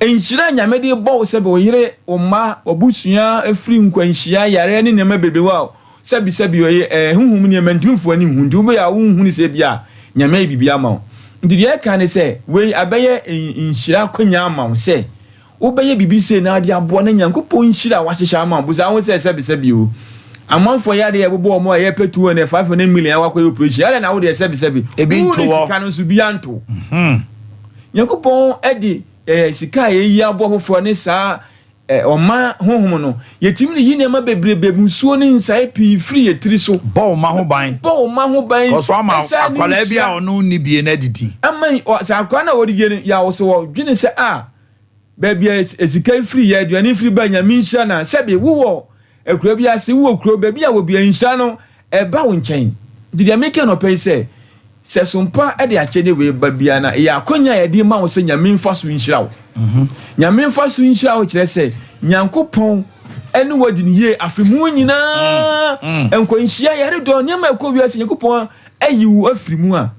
Nhyira a Nyame de bɔ wo sɛbe wo yere, wo mma, w'abusua firi nkwanhyia, yareɛ ne nneɛma bebrebe hɔ a sɛbe sɛbe ɛyɛ ɛɛ honhom nneɛma ntumi mfa w'ani nhu nti wobɛyɛ a wonhunu sɛ ebia Nyame ayɛ biribi ama wo. Nti deɛ ɛka ne sɛ wei abɛyɛ nhyira akwanya ama wo sɛ Wobɛyɛ biribi sei na ade aboa na Nyankopɔn nhyira a wahyehyɛ ama wo. Busa ho sɛ, Sɛbesɛbe o, amanfoɔ yareɛ a ɛbobɔ wɔn a yɛpɛ 200, 500 million a wakɔyɛ operation, adɛn na wo deɛ sɛbesɛbe Ebi nto wonni hɔ. sika no nso bi anto wo? Nyankopɔn de eh, sika a yɛyi aboa foforɔ ne saa eh, ɔma honhom no, yɛtumi de yi nneɛma bebrebe, nsuo ne nsae pii firi yɛ tiri so. Bɔ wo mma ho ban. Bɔ wo mma ho ban. Kɔ so ama Ɛsaa ne akwadaa bi a nhyira. ɔno nni bie no adidi. Ama sɛ akwadaa no a ɔredidie no, yɛ a sɛ wɔdwene sɛ a, Baabi a sika yi firi yɛ, aduane yi firi ba, Nyame nhyira na sɛbe wowɔ akura bi ase, wowɔ kuro, baabi a wɔdua nhyira no, ɛba wo nkyɛn. Nti deɛ meka anɔpa yi sɛ, sɛ sompa de akyɛdeɛ wei ba biara no a, ɛyɛ akwanya a yɛde ma wo sɛ Nyame mfa so nhyira wo. Nyame mfa so nhyira wo kyerɛ sɛ Nyankopɔn ɛne wo adi no yie afe mu nyinaa, nkwanhyia, yaredɔ, nneɛma a ɛkɔ wiase, Nyankopɔn ayi wo afiri mu a,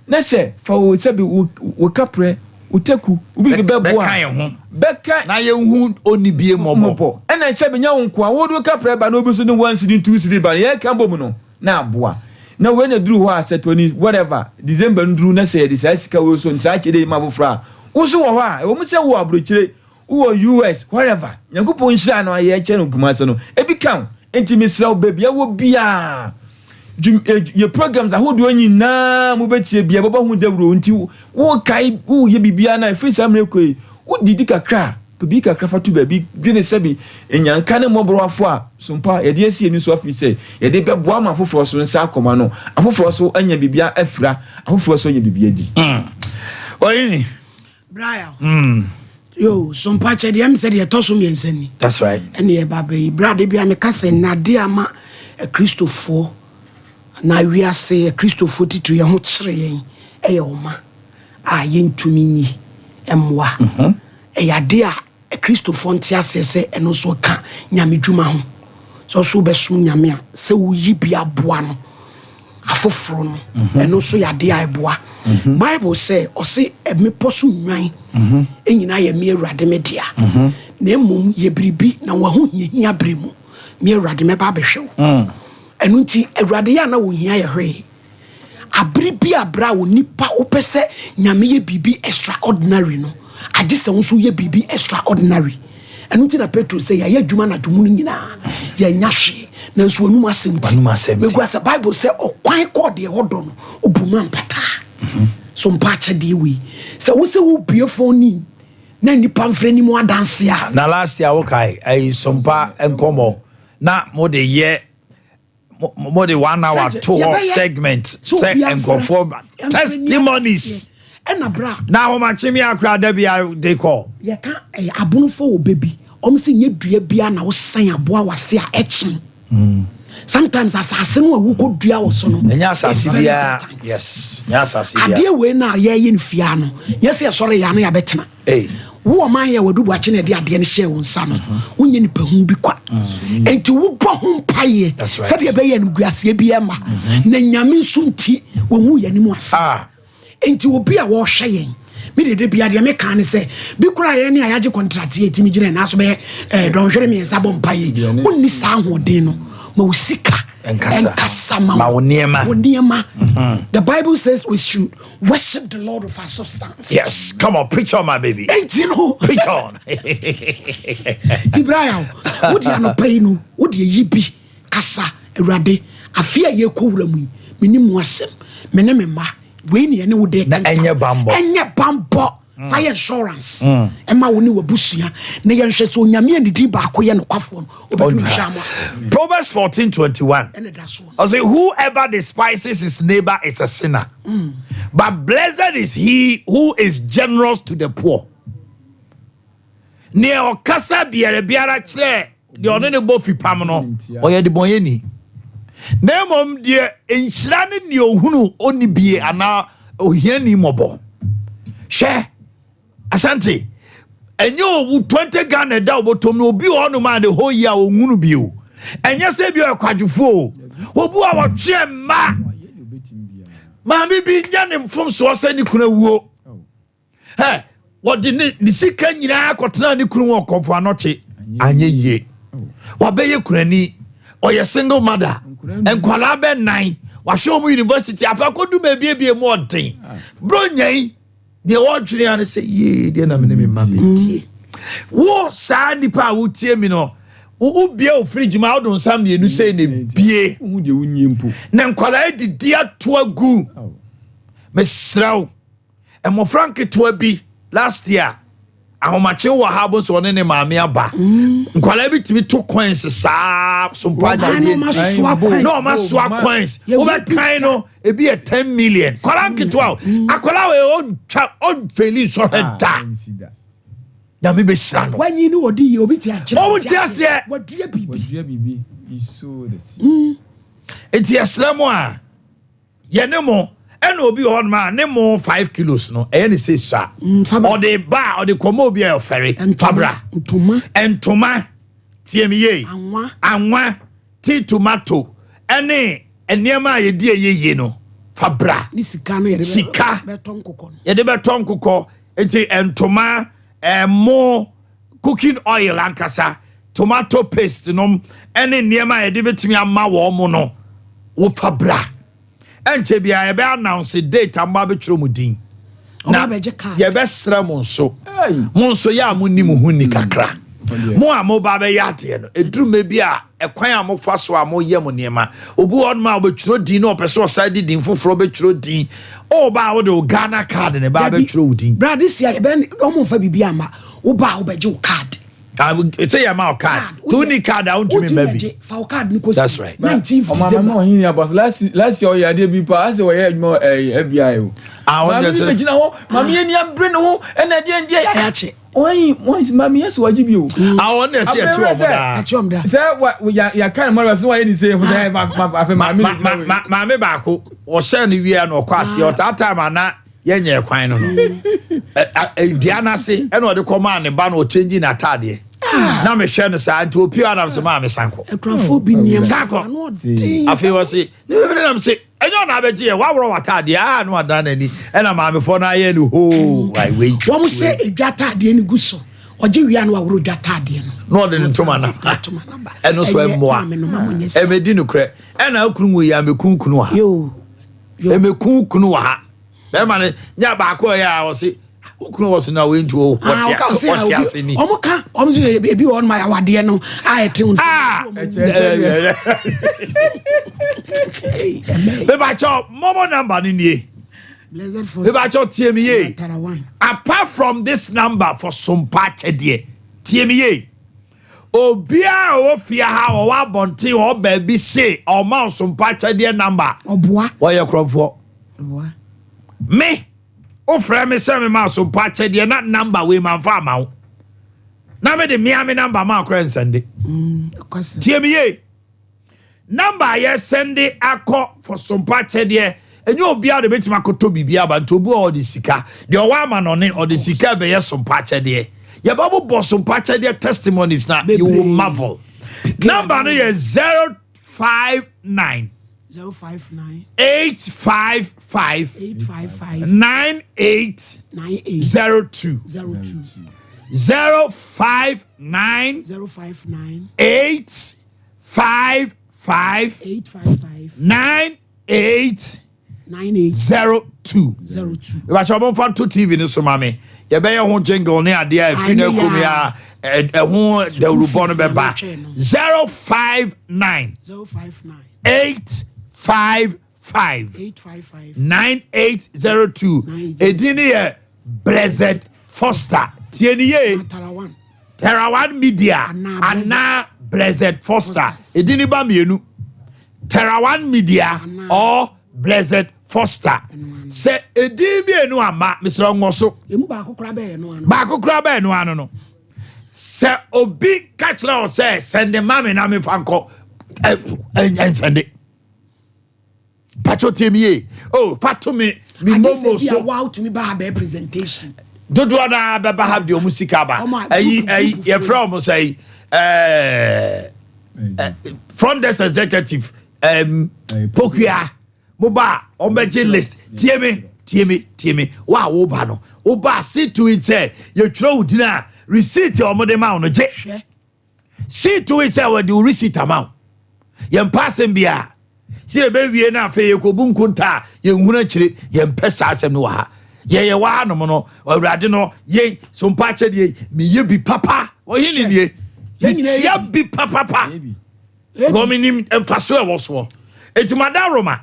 Na sɛ, fa wo sɛbe wo wo kaprɛ, wo taku, wo biribi bɛboa Bɛka yɛn ho. Bɛka. Na yɛnhu onnibie mmɔbɔ. Mmɔbɔ. Ɛna sɛbe nyɛ wo nkoa, wode wo kaprɛ ba na obi nso de one cedi, two cedi ba no, yɛka bom no, na aboa. Na wei na ɛduru hɔ a, sɛ twenty whatever, December no duru na sɛ yɛde saa sika wei nso, saa akyɛdeɛ yi ma afoforɔ a, wo nso wɔ hɔ a, ɛwɔ mu sɛ wowɔ aburokyire, Wowɔ US wherever Nyankopɔn nhyira no ayɛ kyɛ no Kumase no ebi ka wo nti mesrɛ wo baabi a wɔ biaa dwum eh, yɛ programs ahodoɔ nyinaa mo bɛtie bia bɛbɔ ho dawuro nti wo kae wo yɛ biribiara na ɛfiri saa mmerɛ kɔ yi wo didi kakra a pɛ biribi kakra fa to baabi dwene sɛbi nyanka ne mmɔborɔwafoɔ a sompa yɛde asi ani so afiri sɛ yɛde bɛboa ma afoforɔ so nsa akɔma no afoforɔ so anya biribi afira afoforɔ so anya biribi adi. Oyini. Brian. Mm. Yo, so mpakyɛ deɛ ɛm sɛ deɛ ɛtɔ so mmiɛnsa ni. That's right. Ɛne ɛba bɛyi. Bra de bia meka sɛ nnade ama akristofoɔ na wiase akristofoɔ titiri yɛn ho kyerɛ yɛn ɛyɛ ɔma a yɛntumi nyi mmoa. Mm-hmm. Ɛyɛ adeɛ a Akristofoɔ nte aseɛ sɛ ɛno nso ka Nyame dwuma ho. Sɛ wo nso wobɛsom Nyame a, sɛ woyi bi aboa no, afoforɔ no, ɛno nso yɛ adeɛ a ɛboa. Bible sɛ, ɔse mmepɔ so nnwan nyinaa yɛ me Awurade me dea, na mmom yɛ biribi na w'ahohiahia berɛ mu, me Awurade mɛba abɛhwɛ wo. Ɛno nti Awurade yɛ a na ɔnhia yɛ hwee. Abere bi a bere a onipa wopɛ sɛ Nyame yɛ biribi extraordinary no, agye sɛ wo nso woyɛ biribi extraordinary. Ɛno nti na Petro sɛ yɛayɛ adwuma anadwo mu no nyinaa, yɛannya hwee, nanso w'anum asɛm nti, W'anum asɛm nti. megu ase. Bible sɛ ɔkwan kɔɔ deɛ ɛhɔ dɔ no, ɔbu mu ampataa. So mpa akyɛdeɛ wei? Sɛ wo sɛ wobue phone in na nnipa mfrɛ ni mu adanse a. Na last year wokae ayi sompa nkɔmmɔ na mode yɛ mo de one hour to hɔ segment sɛ nkurɔfoɔ testimonies na ahomakye mi akora da bi a de kɔ. Yɛka ɛyɛ abonofo wɔ bɛ bi wɔn sɛ nyɛ dua bia na wosan aboa wase a ɛkyen. Sometimes asase no a wokɔdua wɔ so no, Ɛnyɛ asase is very biara. important. Yes, ɛnyɛ asase biara. Adeɛ wei no a yɛyɛ no fie no, nyɛ sɛ yɛsɔre yɛ ano yɛabɛtena. Ei. Wo ɔman yɛ wadu buakye na ɛde adeɛ no hyɛɛ wo nsa no, wonyɛ nipa hu bi kwa. Enti wobɔ ho mpaeɛ That's right. sɛdeɛ ɛbɛyɛ animguaseɛ bi ɛma. Na Nyame nso nti, wɔhu yɛn anim ase. Ah. Enti obi a wɔhwɛ yɛn, me deɛ da biara deɛ meka ne sɛ, bi koraa yɛn ne a yɛagye kɔntrate yɛ tumi gyina yɛn so bɛyɛ dɔnhwere mmiɛnsa bɔ mpa yi. Wonni saa ahoɔden no, ma wo sika Ɛnkasa. ma Ma wo nneɛma. Wo nneɛma. The Bible says we should worship the Lord with our substance. Yes, come on, preach on, my baby. Enti no, Preach on. ti Brian, wode anɔpa yi no, wode ayi bi kasa, Awurade, afe a yɛkɔ wura mu yi, me ne mu asɛm, me ne me mma, wei ne yɛne wo de Na ɛnyɛ bammɔ. Ɛnyɛ bammɔ. Fa yɛ insurance. Ɛma wo ne w'abusua. Na yɛnhwɛ sɛ Onyame a ne din baako yɛ nokwafoɔ no, ɔbɛduru hwɛ ama. Proverbs 14:21. Ɛna da soɔ no. I say, whoever despises his neighbor is a sinner. But blessed is he who is generous to the poor. Nea ɔkasa biara biara kyerɛ deɛ ɔne ne bɔ fipam no, ɔyɛ debɔnyɛni. Na mmom deɛ nhyira ne nea ohunu onni bie anaa ohiani mmɔbɔ. Hwɛ, Asante, ɛnyɛ owu 20 Ghana da obotom no, obi wɔ hɔnom a ne hɔ yi a ohunu bio. Ɛnyɛ sɛ bi ɔyɛ kwadwofoɔ o. Obi a wɔtwe mma. Maame bi nya ne mfomsoɔ sɛ ne kunu awuo. Hɛ, wɔde ne sika nyinaa kɔtena ne kunu wɔ Kɔmfo Anɔkye. Anyɛ yie. Wabɛyɛ kunani. Ɔyɛ single mother. Nkwadaa bɛ 9. Wahwɛ wɔn university. Afei akɔdu baabi mu ɔden. Bro nyɛn, deɛ wɔdwene ara ne sɛ yee deɛ na me ne me mma bɛdie. Wo saa nipa a wotie mi no, wobie wo fridge mu a wode nsa mmienu sei na ebie. Wohu deɛ wonyie mpo. Na nkwadaa adidi ato agu. Mesrɛ wo, mmɔfra nketewa bi last year ahomakye wɔ ha bo so ɔne ne maame aba. Nkwadaa bi tumi to coins saa so mpa akyɛdeɛ nti. Na ɔma soa coins. Wobɛkan no ebi yɛ 10 million. Nkwadaa nketewa o. Akwadaa wei ɔntwa ɔnfeli nsɔhwɛ da. Nyame bɛhyira no. Wanyi ne ɔdi yie, obi te akyerɛ. Ɔmo te aseɛ. Wadua biribi. Wadua biribi. He sowed the seed. Nti yɛsrɛ mo a, yɛne mo ɛna obi wɔ hɔnom a ne mo 5 kilos no ɛyɛ ne sɛ sua. Ɔde ba a ɔde kɔma obi a ɔfɛre. Fabra. Ntoma. Ntoma. Tie me yie. Anwa. Anwa, tea tomato, ɛne nneɛma a yɛdi ɛyɛ yie no, fabra. Ne sika no yɛde Sika. bɛtɔ nkokɔ no. Yɛde bɛtɔ nkokɔ. Nti ntoma, ɛmo, cooking oil ankasa, tomato paste nom, ɛne nneɛma a yɛde bɛtumi ama wɔn mo no, wofa bra. Ɛnkyɛ biara yɛbɛ announce date a mo abɛtwerɛ mo din. Na Ɔmo abɛgye card. yɛbɛsrɛ mo nso. Hey. Mo nso yɛ a mo ni mo ho ni kakra. Mo a mo ba bɛyɛ adeɛ no, ɛduru mmerɛ bi a ɛkwan a mofa so a moyɛ mo nneɛma. Obi wɔ hɔnom a ɔbɛtwerɛ din na ɔpɛ sɛ ɔsan de din foforɔ bɛtwerɛ din. Ɔba a wode wo Ghana card ne ba abɛtwerɛ wo din. Bra this year yɛbɛ ɔmo nfa biribi ama. Wo ba a wobɛgye wo card. Sɛ yɛ ma wo card. To ni card a wontumi mma bi. Fa wo card no kɔsi. That's right. 19th Ɔmo December. ama ɔhene abɔ so. Last year ɔyɛ adeɛ bi paa asɛ ɔyɛ adwuma wɔ FBI o. Ah, ɔno Maame deɛ bi sɛ- bɛgyina hɔ, maame yɛ ni abere ne ho, ɛna ɛdeɛ deɛ. Sɛ ayɛ akye. Wɔn maame yɛ sɛ wagye bi o. Ah, ɔno deɛ sɛ yɛkye wɔn daa. Akye wɔn daa. Sɛ wa yɛaka ne mɔdɔ so wayɛ ne se sɛ afei maame na gyina wei. Maame baako ɔhyɛ ne wie na ɔkɔ aseɛ ɔtaa time ana yɛnyɛ kwan no no. Dua n'ase ɛna ɔde kɔ maa ne ba na ɔkyɛngyi n'ataadeɛ. Na mehwɛ no saa nti opie anam sɛ maame sankɔ. Akuranfoɔ bi nneɛma. Sankɔ. Ano ɔden. Afei wɔsi ne bɛbɛ nam se ɛnyɛ ɔna abɛgye yɛ waworɔ w'ataadeɛ a na wadan n'ani ɛna maamefoɔ no ayɛ no hoo wai wei. Wɔn sɛ edwa ataadeɛ no gu so. Ɔgye wia no waworɔ dwa ataadeɛ no. Na ɔde ne ntoma na Ntoma na ba. Ɛno so Ɛyɛ ɛmmoa. maame no ma mo nyɛ saa. Ɛmɛdi nokorɛ. Ɛna okunu wu yi a mɛku kunu wɔ ha. Yoo. Yoo. Ɛmɛku kunu wɔ ha. Bɛrima no nya baako ɔyɛ a ɔse okunu wɔ so na wei nti o Ah, ɔka ɔse a ɔte obi ase ni. ɔmo ka ɔmo sɛ ebi wɔ hɔnom a awadeɛ no a ɛte ho. Ah! Mebakyɛw momo number no nie. Blessed for Mebakyɛw tie me yie. Tarawan. Apart from this number for sompa akyɛdeɛ tie me yie. Obiara a ɔwɔ fie ha ɔwɔ abɔnten ɔwɔ baabi se ɔma sompa akyɛdeɛ number. Ɔboa. Ɔyɛ korɔmfoɔ. Ɔboa. Me wofrɛ me sɛ me ma sompa akyɛdeɛ na number wei ma nfa ama wo. Na me de mea me number ma akora nsɛnde. Tie me yie. Number a yɛsɛnde akɔ for sompa akyɛdeɛ, ɛnyɛ obiara na ɛbɛtumi akɔtɔ biribi aba, nti obi wɔ hɔ ɔde sika, deɛ ɔwɔ amanɔne ɔde sika ɛbɛyɛ sompa akyɛdeɛ. Yɛbɛbobɔ sompa akyɛdeɛ testimonies na you will marvel. Number no yɛ 059 059 855 855 98 98 02 02 059 059 8 5 5 855 9 8 98 0 2 02. Ìbàkyɛ ɔmo nfa nto TV no so ma me. Yɛbɛyɛ ho jingle ne adeɛ a ɛfiri no akum ya ɛho dawurubɔ no bɛba. 059 059 8 5 5 855 9802. Edin ne yɛ Blessed Foster. Tie ne yie. Tarawan. Terawan Media anaa Blessed Foster. Edin ne ba mmienu. Terawan Media or Blessed Foster. Sɛ edin mmienu ama mesrɛ nwɔ so. Emu baako koraa bɛyɛ no ano. Baako koraa bɛyɛ no ano no. Sɛ obi ka kyerɛ wo sɛ sɛnde ma me na mefa nkɔ ɛnsɛnde. Patro tie mi yie. Oh, fa to me me momo so. Agye sɛ bi a wa wotumi ba ha bɛyɛ presentation. Dodoɔ naa bɛba ha deɛ ɔmo sika ba. Ɛyi ɛyi yɛfrɛ ɔmo sɛ yi ɛɛ front desk executive ɛɛm Pokua mo ba a ɔmo bɛgye list. Tie me tie me tie me wo a wo ba no wo ba see to it sɛ yɛtwerɛ wo din a receipt a ɔmo de ma wo no gye. See to it sɛ wɔde wo receipt ama wo. Yɛmpɛ asɛm biara. Sɛ yɛbɛwie na afei yɛkɔbu nkonta a, yɛnhunu akyire. Yɛmpɛ saa asɛm no wɔ ha. Yɛyɛ wɔ hanom no, Awurade no, yɛn so mpa akyɛdeɛ, meyɛ bi papa. Ɔhene nie. Metua bi papapa. Because menim mfasoɔ ɛwɔ soɔ. Enti madaworoma.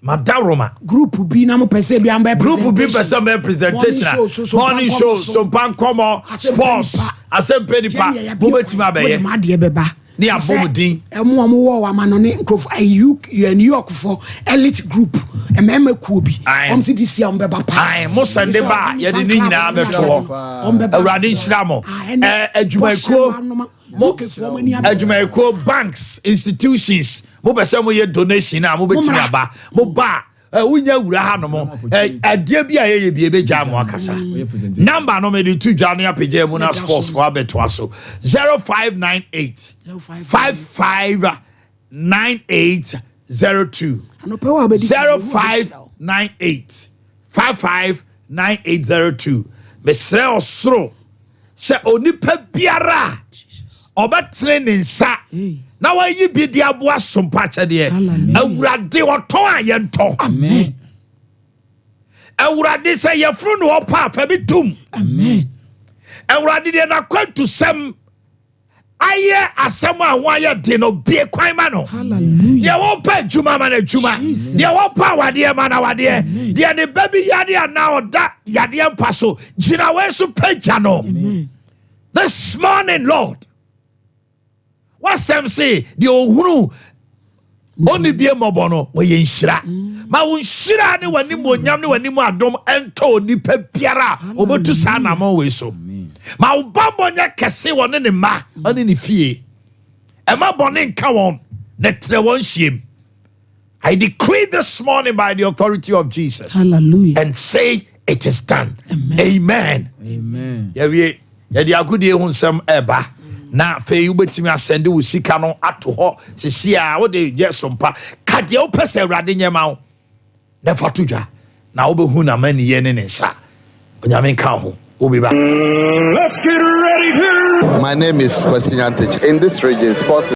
Madaworoma. Group bi na mo pɛ sɛ bi ambɛ Group bi pɛ sɛ mbɛ presentation a morning show, sompa nkɔmɔ, sports, asɛmpɛ nipa, mo bɛtumi abɛyɛ. Mo adeɛ bɛba. Ne abɔ mo din. Ɛmo ɔmo wɔ wɔ amanɔne nkurɔfo ayi UK New York fo elite group mmarima kuo bi. Wɔn si this year wɔn bɛba paa. Ayi mo sɛnde ba a yɛde ne nyinaa bɛto hɔ. Awurade nhyira mo. Ɛɛ adwumayɛkuo mo adwumayɛkuo banks institutions mo pɛ sɛ mo yɛ donation a mo bɛtumi aba mo ba a wonya wura ha nom adeɛ bi a yɛyɛ bi ɛbɛgya mo akasa number no mede to dwa ne apagya mu na sports fo abɛtoa so 0598 55 9802 0598 55 9802 mesrɛ ɔsoro Sɛ onipa biara a ɔbɛtene ne nsa na wayi bi de aboa sompa akyɛdeɛ, Awurade ɔtɔn a yɛntɔ. Awurade sɛ yɛfunu ne ɔpa a fa bi tum. Awurade deɛ n'akwantusɛm ayɛ asɛm a ho ayɛ den no bie kwan ma no. Deɛ wɔpɛ adwuma ma no adwuma, deɛ wɔpɛ awadeɛ ma no awadeɛ, deɛ ne ba bi yade anaa ɔda yadeɛ mpa so gyina wei so pagya no. This morning, Lord, wasɛm se deɛ ɔhunu ɔne bie mmɔbɔ no wɔyɛ nhyira. Ma wo nhyira ne w'animuonyam ne w'anim adom ɛntɔ onipa biara a ɔbɛtu saa anammɔn wei so. Ma wo bammɔ nyɛ kɛse wɔ ne ne mma ne ne fie. Ɛma bɔne nka wɔn na trɛ wɔn nhyiam. I decree this morning by the authority of Jesus. Hallelujah. And say it is done. Amen. Amen. Yɛwie yɛde agodie ho nsɛm ɛba na afei wobɛtumi asɛnde wo sika no ato hɔ sisi a wode yɛ sompa ka deɛ wopɛ sɛ Awurade nyɛ ma wo na fa to dwa na wobɛhu n'amaniyɛ ne ne nsa. Onyame nka ho. Wobi ba. Let's get ready to. My name is Kwesi Nyantakyi. In this region, sports.